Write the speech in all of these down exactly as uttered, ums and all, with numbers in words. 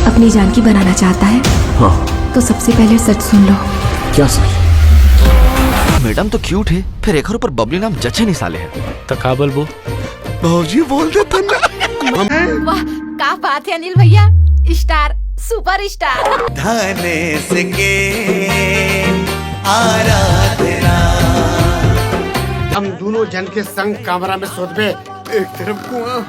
अपनी जानकी बनाना चाहता है? हाँ। तो सबसे पहले सच सुन लो। क्या सच? मैडम तो क्यूट है, फिर एकर ऊपर बबली नाम जचे नहीं साले है। त का बोलबो? भौजी बोल दे तन्ना। वाह, का बात है अनिल भैया, स्टार, सुपर स्टार। धनेश के आराधना। हम दोनों जन के संग कमरा में सोतबे। एक तरफ कुआं,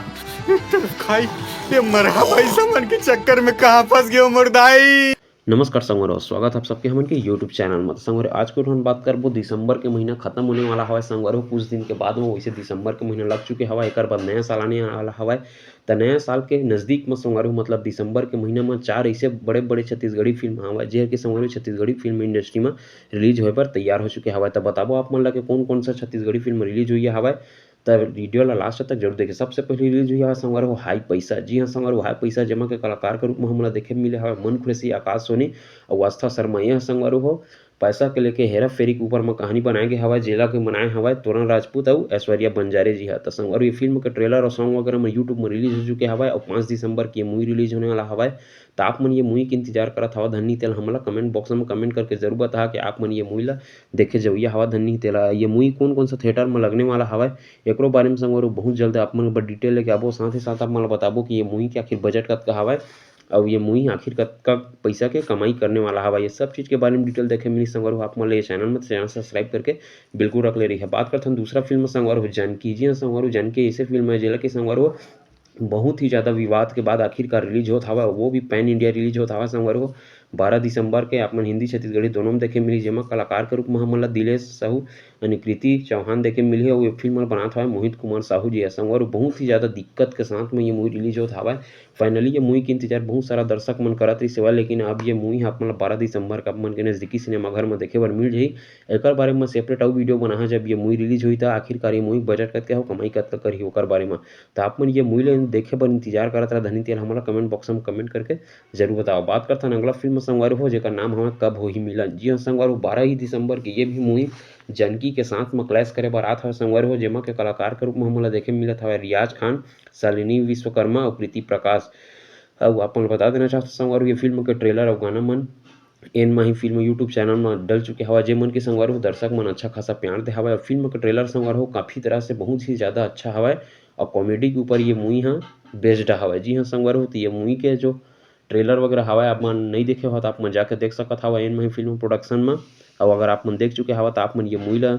एक तरफ खाई। ये मरहा पैसा मन के चक्कर में कहाँ फंस गए हो मुर्दाई। नमस्कार संगवारी हो, स्वागत है आप सबके हमन के YouTube चैनल में। तो संगवारी हो, आज के हम बात करबो दिसंबर के महीना खत्म होने वाला हवय संगवारी हो, कुछ दिन के बाद में। वैसे दिसंबर के महीना लग चुके हवय, एकर बाद नया साल आने वाला हवय। त नया साल के नजदीक में संगवारी हो, मतलब दिसंबर के महीना में चार ऐसे बड़े बड़े छत्तीसगढ़ी फिल्म हवय, जे के संगवारी हो छत्तीसगढ़ी फिल्म इंडस्ट्री में रिलीज होए बर तैयार हो चुके हवय। त बताबो आप मन ला के कौन कौन सा छत्तीसगढ़ी फिल्म रिलीज हुई हवय। त वीडियो ला लास्ट तक जरूर देखे। सबसे पहले रिलीज हुई हवय संगवारी हो हाई पैसा। जी हाँ संगवारी हो, हाई पैसा, जेमा के कलाकार के रूप में हमला देखे मिले हवय मन खुरैशी, आकाश सोनी अउ आस्था शर्मा। ये संगवारी हो पैसा के लेके हेरा फेरी के ऊपर म कहानी बनाए गे हवय, जेला के बनाए हवय तोरण राजपूत अउ ऐश्वर्या बंजारे जी ह। त संगवारी हो, ये फिल्म के ट्रेलर अउ सॉन्ग वगैरह मन YouTube में रिलीज हो चुके हवय अउ पाँच दिसंबर के ये मूवी रिलीज होने वाला हवय। त आप मन ये मूवी के इंतजार करत हवा धन्नी तेल हमला कमेंट बॉक्स में कमेंट करके जरूर बताहा कि आप मन ये मूवी ला देखे जवैया हवा धन्नी तेला। ये मूवी कौन कौन सा थिएटर में लगने वाला हवय, एकरो बारे में संगवारी हो बहुत जल्द आप मन बर डिटेल लेके आबो। साथ ही साथ आप मन ला बताबो कि ये मूवी के आखिर बजट कतका हवय अउ ये मूवी आखिर कतका पैसा के कमाई करने वाला हवय। ये सब चीज के बारे में डिटेल देखे मिली संगवारी हो आप मन ला ये चैनल में, चैनल सब्सक्राइब करके बिल्कुल रख ले रही है। बात करथन दूसरा फिल्म संगवारी हो जानकी। जी हाँ संगवारी हो, जानकी ऐसे फिल्म है जेला के संगवारी हो बहुत ही ज्यादा विवाद के बाद आखिरकार रिलीज होत हवय, वो भी पैन इंडिया रिलीज होत हवय संगवारी हो। बारह दिसंबर के आप मन हिंदी छत्तीसगढ़ी दोनों में देखे मिली, जेमा कलाकार के रूप में हमन ला दिलेश साहू यानी कृति चौहान देखे मिली। अउ ये फिल्म ला बनात हवय मोहित कुमार साहू जी ह संगवारी हो। बहुत ही ज्यादा दिक्कत के साथ में ये मूवी रिलीज होत हवय। फाइनली ये मूवी के इंतजार बहुत सारा दर्शक मन करत रहिस हवय, लेकिन अब ये मूवी ह आप मन ला बारह दिसंबर के आप मन के नजदीकी सिनेमाघर में देखे बर मिल जाही। एकर बारे में सेपरेट अउ वीडियो बनाहा जब ये मूवी रिलीज होही त आखिरकार ये मूवी बजट कतका हो, कमाई कतका करही ओकर बारे में। त आप मन ये मूवी ला देखे बर इंतजार करत रहा धनी तेल हमला कमेंट बॉक्स में कमेंट करके जरूर बताओ। बात करथन अगला फिल्म संगवारी हो जेकर नाम हवय कब होही मिलन। जी हाँ संगवारी हो, बारह ही दिसंबर के ये भी मूवी जानकी के साथ में क्लैश करे बर आत हवय संगवारी हो, जेमा के कलाकार के रूप में हमन ला देखे मिलत हवय रियाज खान, शालिनी विश्वकर्मा अउ प्रीति प्रकाश। अउ आप मन ला बता देना चाहत हंव संगवारी हो, ये फिल्म के ट्रेलर अउ गाना मन एन माही फिल्म YouTube चैनल म डल चुके हवय, जे मन के संगवारी हो दर्शक मन अच्छा खासा प्यार दे हवय। अउ फिल्म के ट्रेलर संगवारी हो काफी तरह से बहुत ही ज्यादा अच्छा हवय अउ कॉमेडी के ऊपर ये मूवी ह बेस्ड हवय। जी हाँ संगवारी हो, तो ये मूवी के जो ट्रेलर वगैरह हवय आप मन नई देखे हो तो आप मन जाके देख सकत हवय एन माही फिल्म प्रोडक्शन म। अउ अगर आप मन देख चुके हवय तो आप मन ये मूवी ला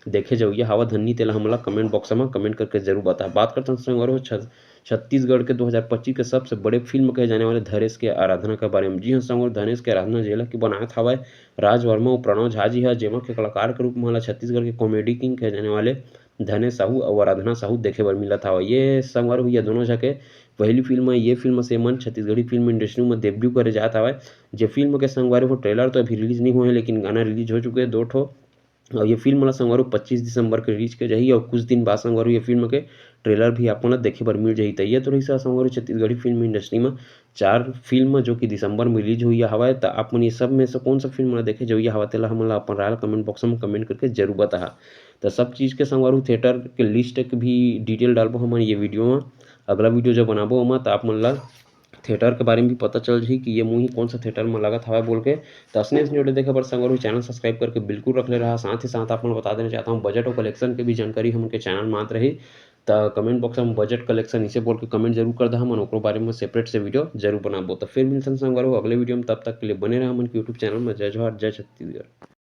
देखे जवैया हवा धन्नी तेला हमला कमेंट बॉक्स म कमेंट करके जरूर बता। बात करथन संगवारी हो छ-, छत्तीसगढ़ के दो हज़ार पच्चीस के सबसे बड़े फिल्म कहे जाने वाले धनेश के आराधना के बारे में। जी हाँ संगवारी, धनेश के आराधना जेला के बनात हवय राज वर्मा अउ प्रणव झा जी ह, जेमा के कलाकार के रूप में हमला छत्तीसगढ़ के कॉमेडी किंग कहे जाने वाले धनेश साहू अउ आराधना साहू देखे बर मिलत हवय। ये संगवारी हो, ये दोनों झा के पहली फिल्म है। ये फिल्म से मन छत्तीसगढ़ी फिल्म इंडस्ट्री में डेब्यू करे जात हवय। जे फिल्म के संगवारी हो ट्रेलर तो अभी रिलीज नहीं हुए हैं, लेकिन गाना रिलीज हो चुके हैं दो ठो। अउ ये फिल्म ला संगवारी हो पच्चीस दिसंबर के रिलीज के जाही अउ कुछ दिन बाद संगवारी हो ये फिल्म के ट्रेलर भी आप मन ला देखे बर मिल जाही। त ये तो रहिस संगवारी हो छत्तीसगढ़ी फिल्म इंडस्ट्री में चार फिल्म जो कि दिसंबर में रिलीज हुई हवय। त आप मन ये सब में से कौन सा फिल्म ला देखे जवैया हवा तेला हमन ला अपन राय ला कमेंट बॉक्स में कमेंट करके जरूर बताहा। त सब चीज के संगवारी हो थिएटर के लिस्ट के भी डिटेल डालबो हमन ये वीडियो में। अगला वीडियो जब बनाबो ओमा त आप मन ला थिएटर के बारे में भी पता चल जाही कि ये मूवी कौन सा थिएटर में लगत हवय बोल के। त असने असने video देखे बर संगवारी हो चैनल सब्सक्राइब करके बिल्कुल रख ले रहा। साथ ही साथ आप मन ला बता देना चाहत हंव बजट अउ कलेक्शन के भी जानकारी हमन के चैनल में आत रही। त कमेंट बॉक्स में बजट कलेक्शन इसे बोल के कमेंट जरूर कर दहा, हमन ओकरो बारे में सेपरेट से वीडियो जरूर बनाबो। त फिर मिलथन संगवारी हो अगले वीडियो में, तब तक के लिए बने रहा हमन के YouTube चैनल में। जय जोहार, जय छत्तीसगढ़।